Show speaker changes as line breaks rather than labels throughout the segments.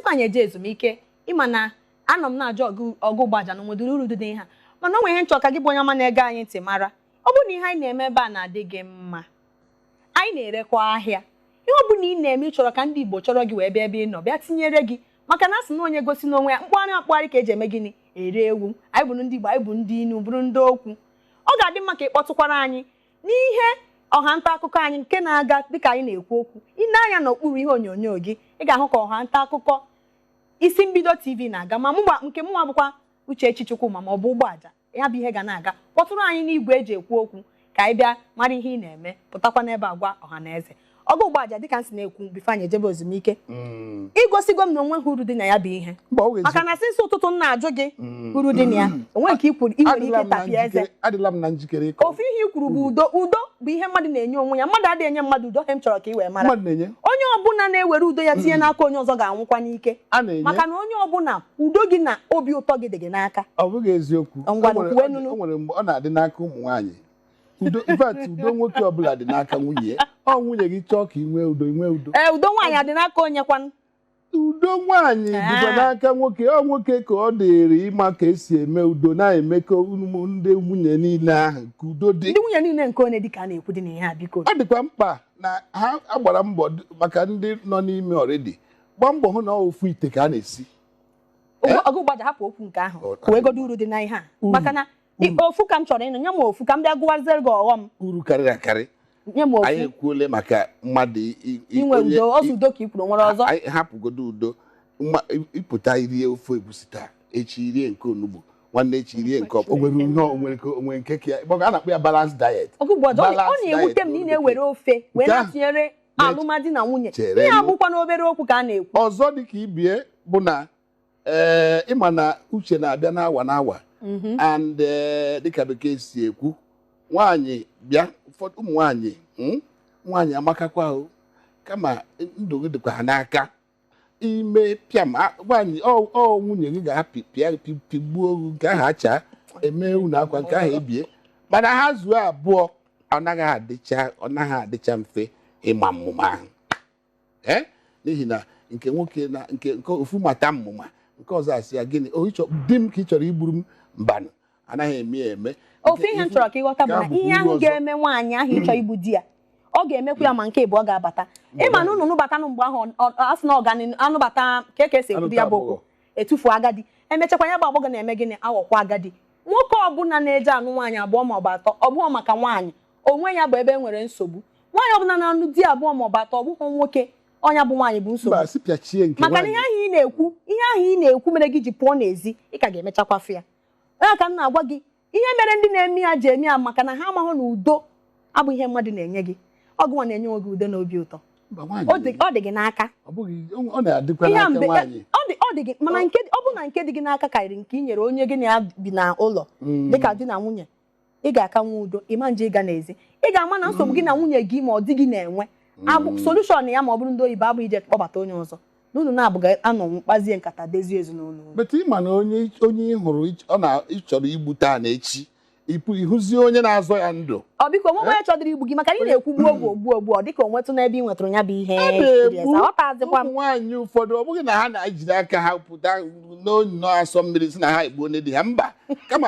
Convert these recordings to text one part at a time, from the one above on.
Tupu anyị eje ezumike, ịma na anọ m na-ajụ ọgụ gbaja na onwedịrị uru dị n'ihe a, mana o nwere ihe nchọ ka gị bụ onye ọma na-ege anyị ntị mara. Ọ bụrụ na ihe anyị na-eme ebe a na-adị gị mma, anyị na-erekwa ahịa. Ihe ọ bụla ị na-eme, ị chọrọ ka ndị Igbo chọrọ gị wee bịa ebe ị nọ bịa tinyere gị, maka na a sị na onye gosi n'onwe ya mkpụgharị akpụgharị ka eji eme gịnị ere ewu. Anyị bụrụ ndị Igbo, anyị bụ ndị inu, bụrụ ndị okwu. Ọ ga-adị mma ka ị kpọtụkwara anyị n'ihe ọha nta akụkọ anyị nke na-aga dịka anyị na-ekwu okwu. Ị na-anya n'okpuru ihe onyonyo gị, ị ga-ahụ ka ọha nta akụkọ Isi Mbido TV na-aga, ma mụgba nke mụnwa bụkwa Uchechi Chukwuma ma ọ bụ ụgbọ aja ya bụ ihe ga na-aga. Kpọtụrụ anyị n'igwe eji ekwu okwu ka anyị bịa mara ihe ị na-eme, pụtakwa n'ebe agwa ọha na eze. Ọgụ ụgbọ aja, dịka m si na-ekwu before anyị ejebe ezumike, igosigo m na onwe ha uru dị na ya bụ ihe,
Mba, ọ bụ
maka
eziokwu.
na since ụtụtụ m na-ajụ gị uru dị na ya, onwe nke i kwuru ị nwere
Adịla
ike
m na
tapịa eze.
njikere, adịla m na njikere ịkọ.
Ofu ihe i kwuru bụ udo. Udo bụ ihe mmadụ na-enye onwe ya, mmadụ adịghị enye mmadụ udo. Ihe m chọrọ ka ị wee mara,
Mmadụ na-enye.
onye ọbụla na-ewere udo ya tinye n'aka onye ọzọ ga-anwụkwa n'ike,
A na-enye.
maka na onye ọbụla, udo gị na obi ụtọ gị dị gị n'aka.
Ọ bụghị eziokwu.
Ngwa,
O nwere-
kwuwe nunu.
O nwere mgbe ọ na-adị n'aka ụmụ nwaanyị udo. In fact, udo nwoke ọbụla dị n'aka nwunye ya. Ọ nwunye gị chọọ ka ị nwee udo, ị nwee udo.
Ee, udo nwaanyị adị n'aka onye kwanụ?
Udo nwaanyị dịkwa n'aka nwoke. Ọ nwoke ka ọ dịrị ịma ka esi eme udo, na-emekọ ụmụ ndị nwunye niile ahụ ka udo dị.
Ndị nwunye niile nke onye dịka a na-ekwu dị n'ihe a, biko?
Ọ dịkwa mkpa na ha agbara mbọ maka ndị nọ n'ime already, gbaa mbọ hụ na ọ ofu ite ka a na-esi.
Ọgụ gbaja, hapụ okwu nke ahụ. Kwuo uru dị na ihe a, maka na ofu ka m chọrọ ịnụ. Nye m ofu ka m bịa gụwaziere gị ọghọm.
Uru karịrị akarị.
Nye m ofu.
Anyị ekwuole maka mmadụ
inwe udo. Ọzọ, udo ka i kwuru, nwere ọzọ?
Anyị hapụgodo udo. Ịpụta irie ofe egusi taa, echi irie nke onugbu, nwanne echi irie nke o nwere ihe o nwere o nwere nke ka ya. A na-akpọ ya balance diet.
Ọgụ gbaja, ọ
Balance
na-ewute
diet
m na ị
n'olu
na-ewere ofe wee
Nke ahụ
na-atụnyere alụmdi na nwunye.
Chere
Ihe
nụ.
abụkwa na obere okwu ka a na-ekwu.
Ọzọ dị ka ibie bụ na ee, ịma na uche na-abịa n'awa n'awa and dịka bekee si ekwu, nwaanyị bịa, ụfọdụ ụmụ nwaanyị, nwaanyị amakakwa o, kama ndụ gị dịkwa ha n'aka. Ime pịam nwaanyị, ọ nwunye gị ga-apị pịa pigbuo gị, nke ahụ acha eme unu akwa, nke ahụ ebie. Mana ha zuo abụọ, ọ naghị adịcha mfe ịma mmụma ahụ, ee, n'ihi na nke nwoke na nke ofu mata mmụma, nke ọzọ asị ya gịnị o, ịchọ di m ka ị chọrọ igburu m. Mbanụ, anaghị eme ya eme.
Ofu ihe m chọrọ ka ịghọta bụ
Nke
na
ahụ
ihe
bụkwa
ahụ
uru ọzọ.
ga-eme nwaanyị ahụ ịchọ igbu di ya, ọ ga-emekwa ya. Ma nke ịbụ, ọ ga-abata, ịma na unu nụbatanụ mgbe ahụ, a sị na ọgani anụbata ka esi ekwu ya bụ okwu etufuo agadi, emechakwa ya bụ agbọghọ na-eme gịnị, aghọkwa agadi. Nwoke ọbụla na-eje anụ nwaanyị abụọ maọbụ atọ, ọ bụghị maka nwaanyị onwe ya bụ ebe e nwere nsogbu. Nwaanyị ọbụla na-anụ di abụọ maọbụ atọ, ọ bụghị nwoke ọnya bụ nwaanyị bụ nsogbu.
Mba, sị pịachie nke
Maka na ihe
nwaanyị.
ahụ ị na-ekwu, ihe ahụ ị na-ekwu mere gị ji pụọ n'ezi, ị ka ga-emechakwa fụ ya. Ya ka m na-agwa gị, ihe mere ndị na-eme ya ji eme ya, maka na ha amaghị na udo abụ ihe mmadụ na-enye gị. Ọ gụnwa na-enye onwe gị udo na obi ụtọ.
Mba, nwaanyị
Ọ dị gị n'aka.
Ọ bụghị, ọ na-adịkwa
Ihe a
n'aka nwaanyị.
Ọ dị gị, mana nke ọ bụ na nke dị gị n'aka karịrị nke ị nyere onye gị na ya bi na ụlọ dịka di na nwunye. Ị ga-aka nwe udo, ịma nje ịga n'ezi, ị ga-ama na nsogbu gị na nwunye gị ma ọ dị gị na-enwe abụ solution ya, ma ọ bụrụ ndị oyibo, abụ ije kpọbata onye ọzọ na unu na-abụga anọnwụ kpazie nkata dezie ezinụlọ unu.
But ịma na onye ị hụrụ ọ na ị chọrọ igbu taa na echi, ịpụ ịhụzie onye na-azọ ya ndụ.
Ọ biko, onwe onye chọdịrị igbu gị, maka na ị na-ekwu gbuo gbuo gbuo gbuo, ọ dịka onwetụ n'ebe ị nwetụrụ ya bụ ihe.
A na-egbu
Aghọtazikwa m.
ụmụ nwaanyị ụfọdụ. Ọ bụghị na ha na-ejide aka ha pụta n'onyinyo asọ mmiri si na ha egbuo onye di ha, mba, kama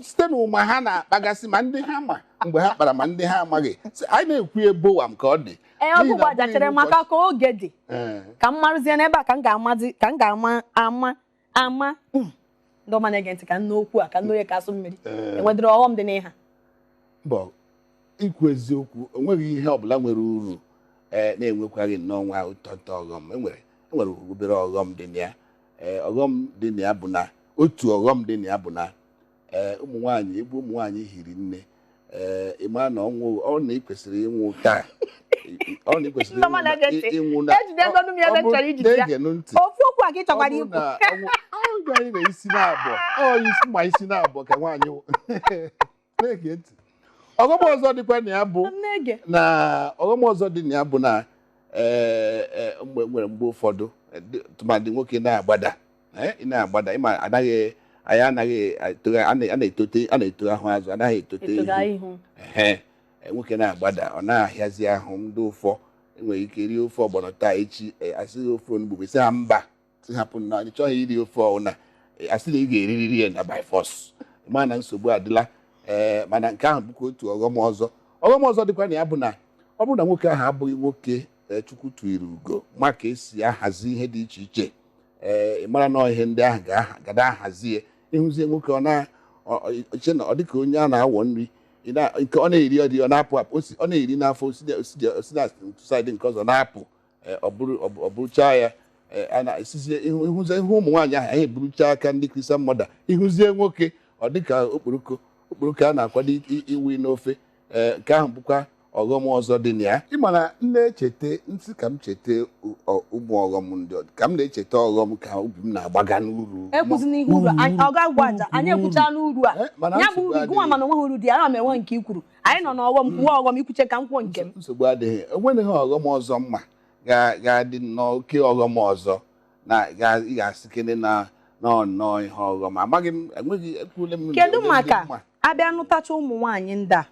site n'ụma ha na-akpagasị, ma ndị ha ma mgbe ha kpara, ma ndị ha amaghị. Sị, anyị na-ekwu ebowa m ka ọ dị.
Ee, ọ
N'ihi
bụ
na ọ bụghị
gbajachere
iwu
maka ka oge dị. Ka m marụzie n'ebe a ka m ga-amazi, ka m ga-ama ama ama. Ndị ọma na-ege ntị, ka m n'okwu a ka m n'onye ka asụ mmiri. Enwedịrị ọghọm dị n'ihe a?
Mbọ, ikwu eziokwu, o nweghị ihe ọbụla nwere uru ee na-enwekwaghị nnọọ nwa ụtọ ntọ ọghọm. Enwere obere ọghọm dị na ya. Ee, ọghọm dị na ya bụ na otu ọghọm dị na ya bụ na ee, ụmụ nwaanyị, ebe ụmụ nwaanyị hiri nne, ee, ịma na ọnwụ ọ na ị kwesịrị ịnwụ taa, ọ na ị kwesịrị
Ndị ọma na-ege ntị,
ịnwụ na
ejidegonu m ya ebe m chọrọ ijide ya.
Na-egenụ ntị.
Ofu okwu a ka ị chọkwara
Ọ bụrụ
ikwu.
na anyị na isi na-abọ, ọ isi ma isi na-abọ ka nwaanyị wụ. Na-ege ntị. Ọghọm ọzọ dịkwa na ya bụ
M na-ege.
na ọghọm ọzọ dị na ya bụ na ee, ee, mgbe nwere mgbe ụfọdụ, tụmadị nwoke na-agbada, ị na-agbada, ịma anaghị anyị anaghị a na-etote, a na-eto ahụ azụ, anaghị etote
etoga
ihu.
Ihu.
Ehe, nwoke na-agbada, ọ na-ahịazi ahụ. Ndị ụfọ enwere ike rie ofe ọgbọnọ taa, echi asịghị ofe onugbu, bụ sị ha mba. Si hapụ na ị chọghị iri ofe ọwụna, asị na ị ga-eririri ya na by force, ma na nsogbu adịla. Ee, mana nke ahụ bụkwa otu ọghọm ọzọ. Ọghọm ọzọ dịkwa na ya bụ na ọ bụrụ na nwoke ahụ abụghị nwoke Chukwu tụrụ ugo ma ka esi ahazi ihe dị iche iche, ee, ị mara na ihe ndị ahụ ga ahazi ya. Ịhụzie nwoke ọ na-eche na ọ dịka onye a na-awọ nri, nke ọ na-eri ọ dị ọ na-apụ apụ, ọ na-eri n'afọ osi na side nke ọzọ na-apụ. Ọ bụrụchaa ya, a na-esizie ịhụzie ihu ụmụ nwaanyị ahụ anyị eburucha aka ndị Christian mother. Ịhụzie nwoke ọ dịka okporoko okporoko a na-akwado iwi n'ofe. Ee, nke ahụ bụkwa ọghọm ọzọ dị na ya. Ịma na m na-echeta nsị ka m cheta ụmụ ọghọm ndị ka m na-echeta ọghọm ka obi m na-agbaga n'uru.
Ekwuzi n'ihe uru ọ ga-agwa aja anyị ekwucha n'uru a.
Mana
ya bụ
nsogbu
uru gụnwa
adịghị.
Mana onweghị uru dị ya, ana m enwe nke i kwuru. Anyị nọ n'ọghọm, kwuo ọghọm ikwuche ka m kwuo nke m.
Nsogbu adịghị. Enweghị ọghọm ọzọ mma ga-adị nnọọ oke ọghọm ọzọ na ị ga-asị kene na nọọ ihe ọghọm. Amaghị m, enweghị, ekwule m
Kedu
ndị
maka
mma.
Abịa nụtacha ụmụ nwaanyị ndị a,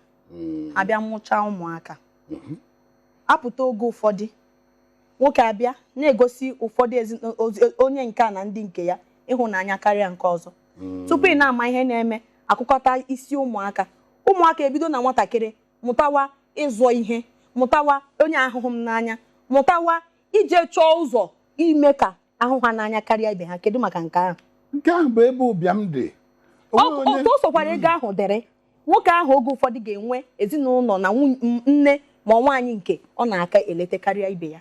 abịa mụchaa ụmụaka, apụta oge ụfọdụ nwoke abịa na-egosi ụfọdụ onye nke a na ndị nke ya ịhụnanya karịa nke ọzọ. Tupu ị na-ama ihe na-eme, akụkọta isi ụmụaka, ụmụaka ebido na nwatakịrị mụtawa ịzụ ihe, mụtawa onye ahụhụ m n'anya, mụtawa ije chọọ ụzọ ime ka ahụ ha n'anya karịa ibe ha. Kedu maka nke ahụ?
Nke ahụ bụ ebe ụbịam dị.
Otu o sokwara ego ahụ dịrị nwoke ahụ, oge ụfọdụ ga-enwe ezinụlọ na nne ma nwaanyị nke ọ na-aka eleta karịa ibe ya.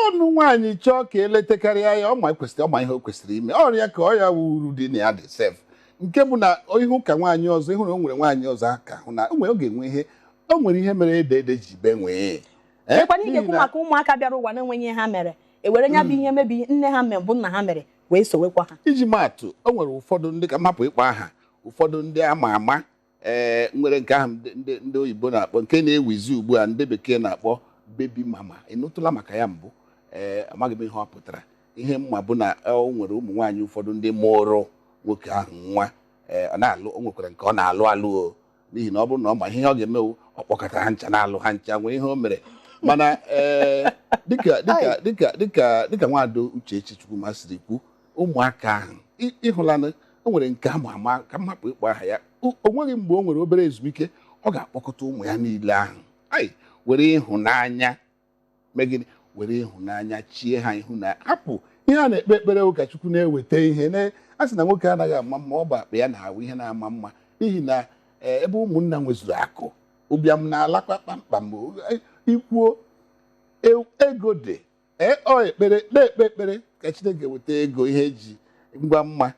Ọnụ nwaanyị chọọ ka eletekarịa ya, ọ ma kwesịrị, ọ ma ihe o kwesịrị ime ọrịa ka ọ ya wuru dị na ya dị sef, nke bụ na ihu ka nwaanyị ọzọ ịhụ na o nwere nwaanyị ọzọ aka hụ na o nwere, ọ ga-enwe ihe, o nwere ihe mere ede ede ji be nwee.
Ekwana ị ga-ekwu maka ụmụaka bịara ụwa na-enweghị ihe ha mere, ewere nya bụ ihe mebi nne ha mere bụ nna ha mere wee sowekwa ha.
Iji maatụ, o nwere ụfọdụ ndị, ka m hapụ ịkpọ aha, ụfọdụ ndị ama ama ee nwere nke ahụ ndị oyibo na-akpọ, nke na-ewizi ugbu a, ndị bekee na-akpọ baby mama. Ị nụtụla maka ya mbụ? Ee, amaghị m ihe ọ pụtara. Ihe mma bụ na o nwere ụmụ nwaanyị ụfọdụ ndị mụrụ nwoke ahụ nwa, ee, ọ na-alụ, o nwekwara nke ọ na-alụ alụ o, n'ihi na ọ bụrụ na ọ ma ihe ọ ga-emewu, ọ kpọkọta ha ncha na-alụ ha ncha nwee ihe o mere. Mana ee, dịka dịka dịka dịka dịka nwaado Uchechi Chukwuma siri kwu, ụmụaka ahụ ịhụlanụ, o nwere nke ama ama, ka m hapụ ịkpọ aha ya, o nweghị mgbe o nwere obere ezumike, ọ ga-akpọkọta ụmụ ya niile ahụ ai were ịhụnanya megide, were ịhụnanya chie ha ihu na hapụ ihe a na-ekpe ekpere ụka Chukwu na-eweta ihe na a sị na nwoke anaghị ama mma, ọ bụ akpa ya na-awụ ihe na-ama mma, n'ihi na ebe ụmụnna nwezuru akụ, ụbịam na-alakwa kpamkpam. Ikwuo ego dị, ọ ekpere na-ekpe ekpere ka Chineke weta ego, ihe eji ngwa mma,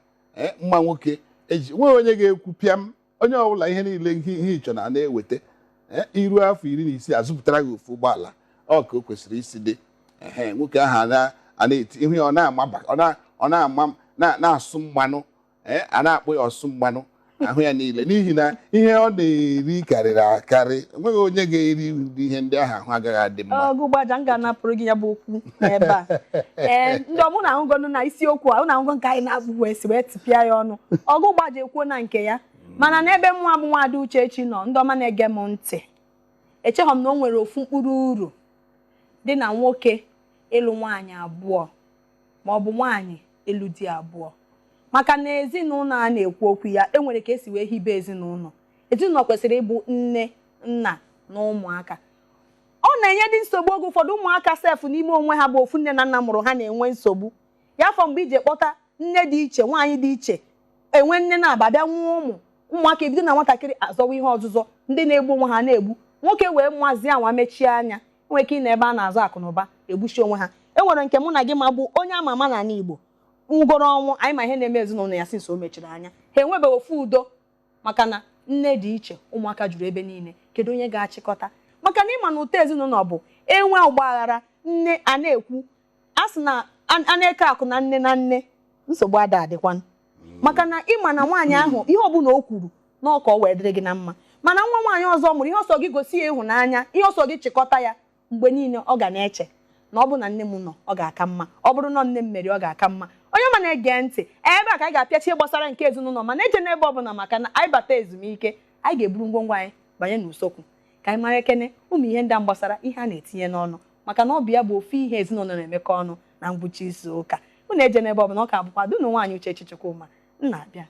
mma nwoke eji nwee onye ga-ekwu pịam onye ọbụla ihe niile ihe ịchọ na na-eweta iru afọ 16 azụpụtara gị ofu ụgbọala, ọ ka o kwesịrị isi dị. Ehe, nwoke ahụ a na-eti ihu ya, ọ na-ama, ọ na-ama na-asụ mmanụ, a na-akpọ ya ọsụ mmanụ ahụ ya niile, n'ihi na ihe ọ na-eri karịrị akarị. Enweghị onye ga-eri ihe ndị ahụ ahụ agaghị adị mma.
Ọgụ gbaja m ga-anapụrụ gị ya bụ okwu n'ebe a. Ee, ndị ọmụ na-ahụgonu na isiokwu a, ụnụ ahụgo nke anyị na-abụ wee si wee tịpịa ya ọnụ. Ọgụ gbaja ekwuo na nke ya, mana n'ebe mụ abụ nwaada Uchechi nọ, ndị ọma na-ege m ntị, echeghọ m na o nwere ofu mkpụrụ uru dị na nwoke ịlụ nwaanyị abụọ ma ọ bụ nwaanyị ịlụ di abụọ, maka na ezinụlọ a na-ekwu okwu ya, enwere ka esi wee hibe ezinụlọ. Ezinụlọ kwesịrị ịbụ nne, nna na ụmụaka. Ọ na-enye dị nsogbu oge ụfọdụ ụmụaka sef n'ime onwe ha bụ ofu nne na nna mụrụ ha na-enwe nsogbu ya. Afọ mgbe ije kpọta nne dị iche, nwaanyị dị iche, enwe nne na-aba bịa nwụọ ụmụ, ụmụaka ebido na nwatakịrị azọwa ihe ọzụzọ, ndị na-egbu onwe ha na-egbu nwoke wee nwazie anwa mechie anya, nwee ike ị na ebe a na-azụ akụ na ụba egbuchi onwe ha. E nwere nke mụ na gị ma bụ onye ama ama n'ala Igbo nwụgoro ọnwụ, anyị ma ihe na-eme ezinụlọ ya since o mechiri anya, ha enwebeghị ofu udo, maka na nne dị iche, ụmụaka juru ebe niile. Kedu onye ga-achịkọta? Maka na ịma na ụtọ ezinụlọ bụ enwe ọgba aghara, nne a na-ekwu a sị na a na-eke akụ na nne na nne, nsogbu ada adịkwanụ, maka na ịma na nwaanyị ahụ ihe ọbụla o kwuru na ọ ka ọ wee dịrị gị na mma. Mana nwa nwaanyị ọzọ mụrụ, ihe ọsọ gị gosi ya ịhụnanya, ihe ọsọ gị chịkọta ya mgbe niile, ọ ga na-eche na ọ bụ na nne m nọ ọ ga-aka mma, ọ bụrụ na nne m meri ọ ga-aka mma. Onye ma na-ege ntị, ebe a ka anyị ga-apịachi ihe gbasara nke ezinụlọ, mana eje n'ebe ọbụla, maka na anyị bata ezumike, anyị ga-eburu ngwongwo anyị banye n'usekwu ka anyị mara ekene ụmụ ihe ndị a gbasara ihe a na-etinye n'ọnụ, maka na ọ bụ ya bụ ofu ihe ezinụlọ na-emekọ ọnụ na ngwụcha izu ụka. Unu eje n'ebe ọbụla, ọ ka bụkwa dunu nwaanyị Uchechi Chukwuma m na-abịa.